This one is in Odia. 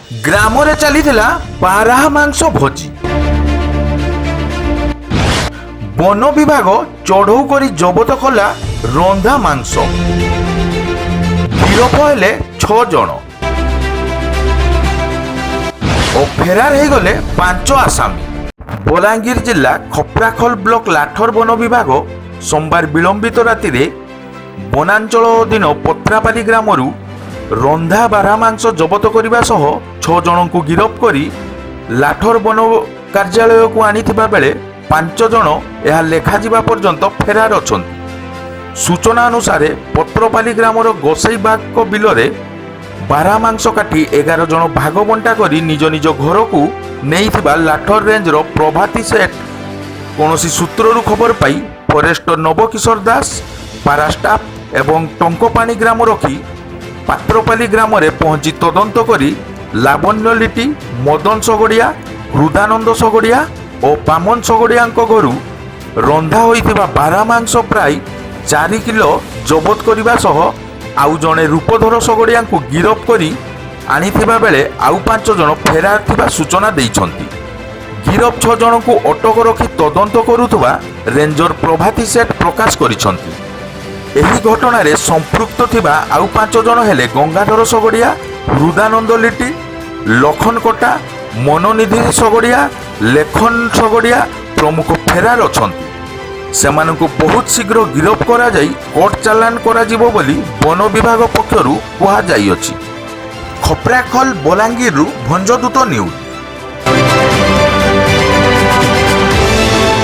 ଗ୍ରାମରେ ଚାଲିଥିଲା ବାରାହା ମାଂସ ଭୋଜି। ବନ ବିଭାଗ ଚଢ଼ଉ କରି ଜବତ କଲା ରନ୍ଧା ମାଂସ। ଗିରଫ ହେଲେ 6 ଜଣ ଓ ଫେରାର ହେଇଗଲେ 5 ଆସାମୀ। ବଲାଙ୍ଗୀର ଜିଲ୍ଲା ଖପ୍ରାଖୋଲ ବ୍ଲକ ଲାଠର ବନ ବିଭାଗ ସୋମବାର ବିଳମ୍ବିତ ରାତିରେ ବନାଞ୍ଚଳ ଅଧୀନ ପତ୍ରାପାଲି ଗ୍ରାମରୁ ରନ୍ଧା ବାର୍ହା ମାଂସ ଜବତ କରିବା ସହ 6 ଜଣଙ୍କୁ ଗିରଫ କରି ଲାଠର ବନ କାର୍ଯ୍ୟାଳୟକୁ ଆଣିଥିବା ବେଳେ 5 ଜଣ ଏହା ଲେଖାଯିବା ପର୍ଯ୍ୟନ୍ତ ଫେରାର ଅଛନ୍ତି। ସୂଚନା ଅନୁସାରେ, ପତ୍ରପାଲି ଗ୍ରାମର ଗୋସେଇ ବାଗଙ୍କ ବିଲରେ ବାର୍ହା ମାଂସ କାଟି 11 ଜଣ ଭାଗ ବଣ୍ଟା କରି ନିଜ ନିଜ ଘରକୁ ନେଇଥିବା ଲାଠର ରେଞ୍ଜର ପ୍ରଭାତୀ ସେଠ କୌଣସି ସୂତ୍ରରୁ ଖବର ପାଇ ଫରେଷ୍ଟର ନବକିଶୋର ଦାସ, ପାରା ଷ୍ଟାଫ୍ ଏବଂ ଟଙ୍କପାଣି ଗ୍ରାମ ରଖି ପାତ୍ରପାଲି ଗ୍ରାମରେ ପହଞ୍ଚି ତଦନ୍ତ କରି ଲାବଣ୍ୟ ଲିଟି, ମଦନ ଶଗଡ଼ିଆ, ହୃଦାନନ୍ଦ ଶଗଡ଼ିଆ ଓ ବାମନ ଶଗଡ଼ିଆଙ୍କ ଘରୁ ରନ୍ଧା ହୋଇଥିବା ବାର୍ହା ମାଂସ ପ୍ରାୟ 4 କିଲୋ ଜବତ କରିବା ସହ ଆଉ ଜଣେ ରୂପଧର ଶଗଡ଼ିଆଙ୍କୁ ଗିରଫ କରି ଆଣିଥିବା ବେଳେ ଆଉ 5 ଜଣ ଫେରାର ଥିବା ସୂଚନା ଦେଇଛନ୍ତି। ଗିରଫ 6 ଜଣଙ୍କୁ ଅଟକ ରଖି ତଦନ୍ତ କରୁଥିବା ରେଞ୍ଜର ପ୍ରଭାତୀ ସେଠ ପ୍ରକାଶ କରିଛନ୍ତି। ଏହି ଘଟଣାରେ ସମ୍ପୃକ୍ତ ଥିବା ଆଉ 5 ଜଣ ହେଲେ ଗଙ୍ଗାଧର ଶଗଡ଼ିଆ, ହୃଦାନନ୍ଦ ଲିଟି, ଲଖନ କଟା, ମନନିଧି ଶଗଡ଼ିଆ, ଲେଖନ ଶଗଡ଼ିଆ ପ୍ରମୁଖ ଫେରାର ଅଛନ୍ତି। ସେମାନଙ୍କୁ ବହୁତ ଶୀଘ୍ର ଗିରଫ କରାଯାଇ କୋର୍ଟ ଚାଲାଣ କରାଯିବ ବୋଲି ବନ ବିଭାଗ ପକ୍ଷରୁ କୁହାଯାଇଅଛି। ଖପ୍ରାଖୋଲ, ବଲାଙ୍ଗୀରରୁ ଭଞ୍ଜଦୂତ ନ୍ୟୁଜ୍।